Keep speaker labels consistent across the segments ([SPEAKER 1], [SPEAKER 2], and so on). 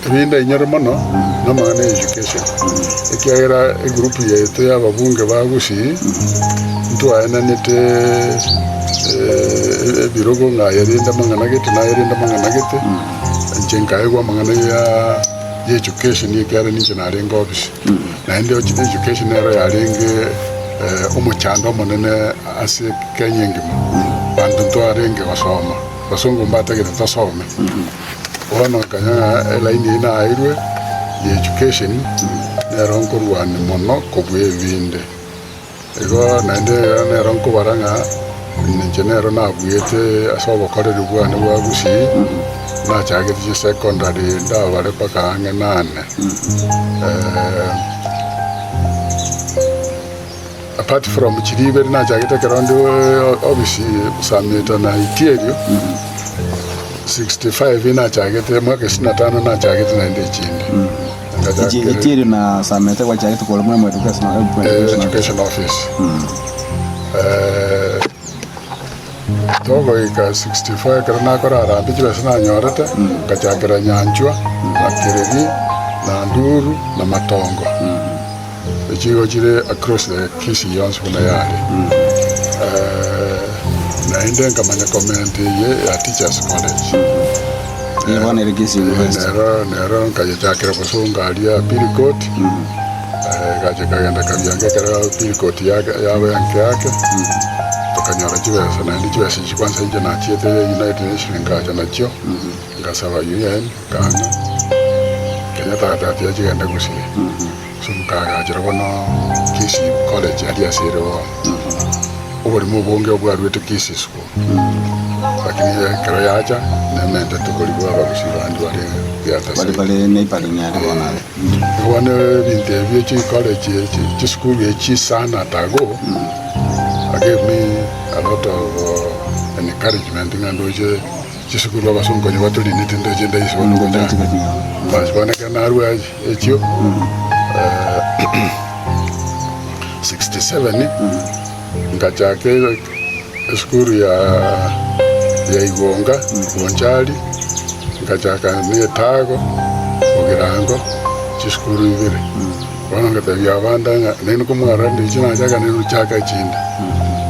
[SPEAKER 1] Rinde inyore mono namang'ana ya education, ekiagera egroup yaito ya ababunge ba Gusii ntwaenanete ebirogo ng'a aye rende amang'ana gete naye rende amang'ana gete, inche nkaegwa amang'ana ya ya education ekiagera ninche narenge ofisi. Naende education nero yarenge omochando omonene ase Kenya engima, abanto ntwarenge gosoma, abasongo mbatagete tosome. Bono nkanya ng'a elaini eyio naeirwe ya education nero nkorwania mono kobua ebinde. Igo naende nero nkobara ng'a inche nero nabuete ase obokoreri bwane bwa Gusii, nachagete chisecondary ndabare mpaka ang'e nane. Apart from chiria ibere nachagete ekero nde ofisi Sameta na Itierio, 65 nachagete mwaka isini na tano nachagete naende echinde.
[SPEAKER 2] Echi Itierio na Sameta gwachagete kore mwe mwe education
[SPEAKER 1] Eh, education office. Eh, togoika 64 ekero nakora harambee chibesa nanyorete, ngachakera Nyanchwa, na Kereri, na Nduru, na Matongo. Echigo chire across the Kisii yonsi buna yare. Naende nkamanya comment eye ya Teachers College.
[SPEAKER 2] Eye bono ere Kisii University.
[SPEAKER 1] Nero nero nkayechakera bosongo aria Appeal Court, egacha ekagenda kabianga ekero Appeal Court yake yaba enke yake, tokanyora chibesa naende chibesa echi kwanza inche nachiete United Nations nkacha nachio, ngasaba UN, nkang'a, Kenyatta agateba chigende gusii. So nkaagachera bono Kisii College aria ase ere bono. Oborimo obonge obwaruete Kisii School. Lakini ekero yacha nementete oborimo abagusii bande bare the other
[SPEAKER 2] Bare
[SPEAKER 1] side.
[SPEAKER 2] bare neighboring aria bono are.
[SPEAKER 1] Igo bono ebinto ebio chicollege echi chisukuru echi sana tago gave me a lot of encouragement ng'a ndoche chisukuru abasongo konya batorinete ndoche ndaise bono gochaka. Bas bono ekero narua echio 67 ngachaka esukuru ya ya Igonga Bonchari, ngachaka na Etago Bogirango chisukuru ibere. Bono ngatebia abande ng'a nainwe komwarora ndichi nachaka nainwe chaka echinde.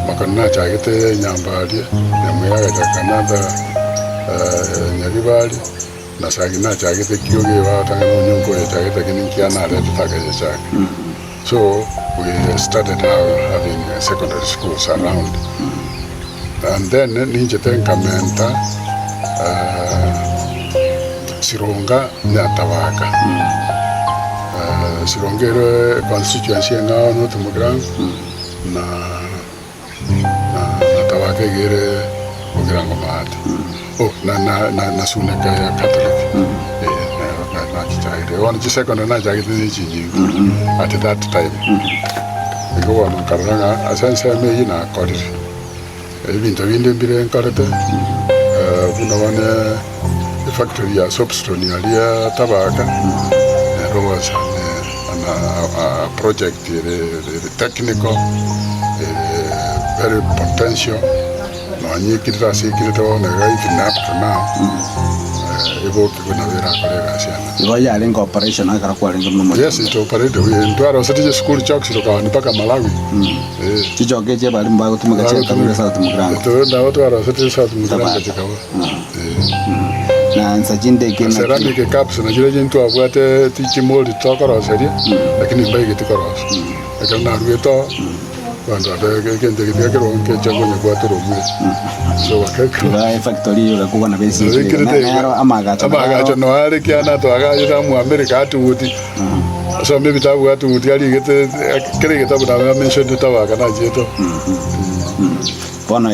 [SPEAKER 1] Makano nachagete Nyambaria, Nyamweya agachaka another Nyaribari. Na Sagi nachagete ekio gebatang'ana onye nkoyechagete lakini nkiya naretete akayechaka. So we started now having secondary schools around. And then ninchete nkamenta Sironga na Tabaka. Sironga ere constituency eng'ao North Mugirango na na na Tabaka iga ere Bogirango maate. Oh, na na na na Suneka ya Catholic. Eh, nero na nachichagete. Bono chisecondary nachagete ne chinyinga at that time. Igo bono nkarora ng'a ase ensemo eyio nakorire. Ebinto binde mbire nkorete, buna bono efactory ya soapstone aria Tabaka, nero was an a project ere ere technical, ere very potential, nonye ekirete ase ekirete bono iga even up to now, ebokigwe nabo erakore egasi ande.
[SPEAKER 2] Igo yarenge operation ekero kwarenge buna omorembe.
[SPEAKER 1] Yes, it operated. Ntwarosete chisukuru chokes tokaoni mpaka Malawi. Eh.
[SPEAKER 2] Chichoka echi abalimu bagotumeka chiatabire South Mugirango.
[SPEAKER 1] Toro nabo twarosete South Mugirango
[SPEAKER 2] Tabaka.
[SPEAKER 1] chikaba. Eh.
[SPEAKER 2] Na nsa chinde eke naki.
[SPEAKER 1] Ceramic cups nachio ntwabwate tichimori tokoroseria lakini mbaigeti korosia. Ekero naruete oo abanto babe egento eke tiga kerwo nkecha konya gwatora omweri. So bakekora.
[SPEAKER 2] Iga efactory eyo egakogwa nabo esike iga.
[SPEAKER 1] Nabekirete
[SPEAKER 2] Na- Nero amagacho naro
[SPEAKER 1] amagacho noyo are kiana twagachete amo America atuguti asome ebitabu atuguti arigete kera egetabu nabo amentionete tabaka nachiete oo.
[SPEAKER 2] Bono.